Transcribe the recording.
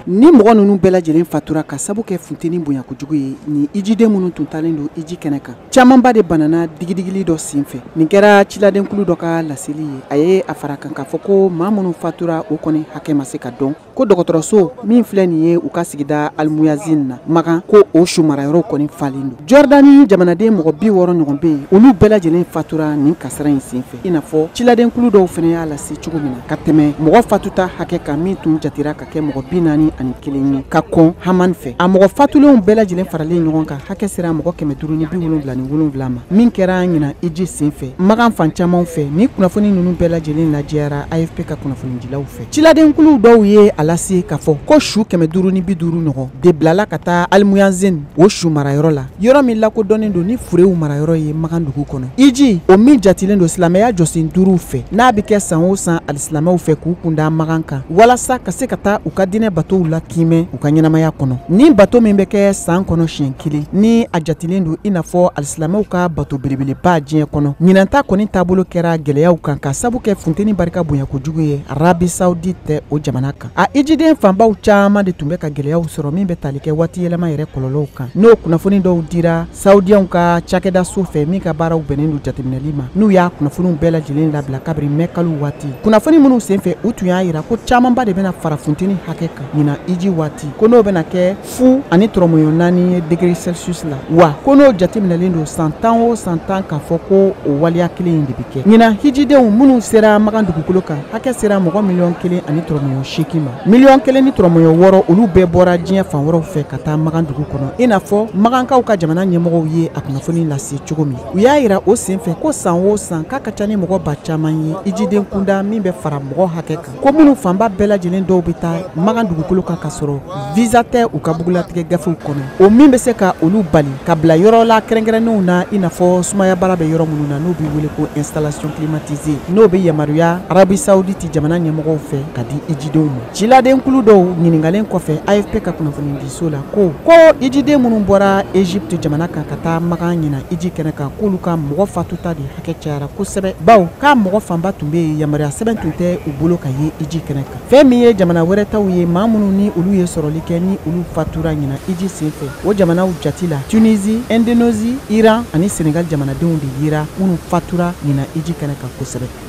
Ni mɔgɔ ninnu bɛɛ lajɛlen fatura ka sabu kɛ funteni bonya kojugu ye, ni hijiden minnu tun talen don hiji kɛnɛ kan, camanba de banana digidigili dɔ senfɛ. Nin kɛra ciladenkulu dɔ ka laseli ye. A ye a fara kan k'a fɔ ko maa minnu fatura, o kɔni hakɛ ma se ka dɔn, ko dɔgɔtɔrɔso min filɛ nin ye u ka sigida Almuyazine na Makan, ko o su marayɔrɔ kɔni falen don. Jordani jamanaden mɔgɔ 60 ɲɔgɔn bɛ yen, olu bɛɛ lajɛlen fatura nin kasara in senfɛ, i n'a fɔ ciladenkulu dɔw fana y'a lase cogo min na, ka tɛmɛ mɔgɔ fatuta hakɛ kan min tun jatera ka kɛ mɔgɔ 41 ye ka kɔn Haman fɛ. A mɔgɔ fatulenw bɛɛ lajɛlen faralen ɲɔgɔn kan, hakɛ sera mɔgɔ 577 ma, min kɛra ɲinan hiji senfɛ Makan fan caman fɛ. Ni kunnafoni ninnu bɛɛ lajɛlen lajɛyara AFP ka kunnafonidilaw fɛ. Ciladenkulu dɔw ye a lase k'a fɔ ko su 550 ɲɔgɔn de bilala ka taa Almuyazine o su marayɔrɔ la, yɔrɔ min lakodɔnnen don ni furew marayɔrɔ ye Makan dugu kɔnɔ. Hiji o min jatilen don silamɛya jɔsen duuru fɛ, n'a bɛ kɛ san o san alisilamɛw fɛ k'u kunda Makan kan walasa ka se ka taa u ka diinɛ batow la kiimɛ u ka ɲɛnamaya kɔnɔ. Ni bato min bɛ kɛ san kɔnɔ siɲɛ kelen, ni a jatilen don i n'a fɔ alisilamɛw ka bato belebeleba diɲɛ kɔnɔ, ɲinanta kɔni taabolo kɛra gɛlɛyaw kan ka sabu kɛ funteni barika bonya kojugu ye Arabie Saoudite o jamana kan. A hijiden fanbaw caman de tun bɛ ka gɛlɛyaw sɔrɔ min bɛ tali kɛ waati yɛlɛma yɛrɛ kɔlɔlɔw kan, n'o kunnafoni dɔw dira Saoudiens ka cakɛdaso fɛ min ka baaraw bɛnnen don jateminɛli ma, n'u y'a kunnafoniw bɛɛ lajɛlen labila kabiri mɛ kalo waati. Kunnafoni minnu senfɛ, u tun y'a yira ko camanba de bɛna fara funteni hakɛ kan ɲinan hiji waati, ko n'o bɛna kɛ 0.4 ye degré Celsius la, wa ko n'o jateminɛlen don san 10 o san 10 k'a fɔ ko o waleya kelen in de bɛ kɛ. Ɲinan hijidenw minnu sera Makan dugukolo kan, hakɛ sera mɔgɔ 1.8 million ma. 1.6 million, olu bɛɛ bɔra diɲɛ fan wɛrɛw fɛ ka taa Makan dugu kɔnɔ, i n'a fɔ Makankaw ka jamana ɲɛmɔgɔw ye a kunnafoni lase cogo min. U y'a yira o senfɛ ko san o san k'a ka ca ni mɔgɔ ba caman ye hijiden kunda min bɛ fara mɔgɔ hakɛ kan, ko minnu fanba bɛɛ lajɛlen dɔw bɛ taa Makan dugukolo kan ka sɔrɔ visa tɛ u ka bugulatigɛ gafew kɔnɔ, o min bɛ se ka olu bali ka bila yɔrɔ la kɛrɛnkɛrɛnnenw na, i n'a fɔ sumayabara bɛ yɔrɔ minnu na, n'o bɛ wele ko installation climatisée, n'o bɛ yamaruya Arabie Saoudite jamana ɲɛmɔgɔw fɛ ka di hijidenw ma. Ciladenkulu dɔw ɲininkalen kɔfɛ AFP ka kunnafonidiso la, ko hijiden minnu bɔra Egypte jamana kan ka taa Makan ɲinan hiji kɛnɛ kan, k'olu ka mɔgɔ fatuta de hakɛ cayara kosɛbɛ, bawo k'a mɔgɔ fanba tun bɛ yen, yamaruya sɛbɛn tun tɛ u bolo ka ye hiji kɛnɛ kan. Fɛn min ye jamana wɛrɛ taw ye, maa minnu ni olu ye sɔrɔli kɛ ni olu fatura ɲinan hiji senfɛ, o jamanaw jati la, Tunisie, Indonésie, Iran ani Sénégal jamanadenw de yera minnu fatura ɲinan hiji kɛnɛ kan kosɛbɛ.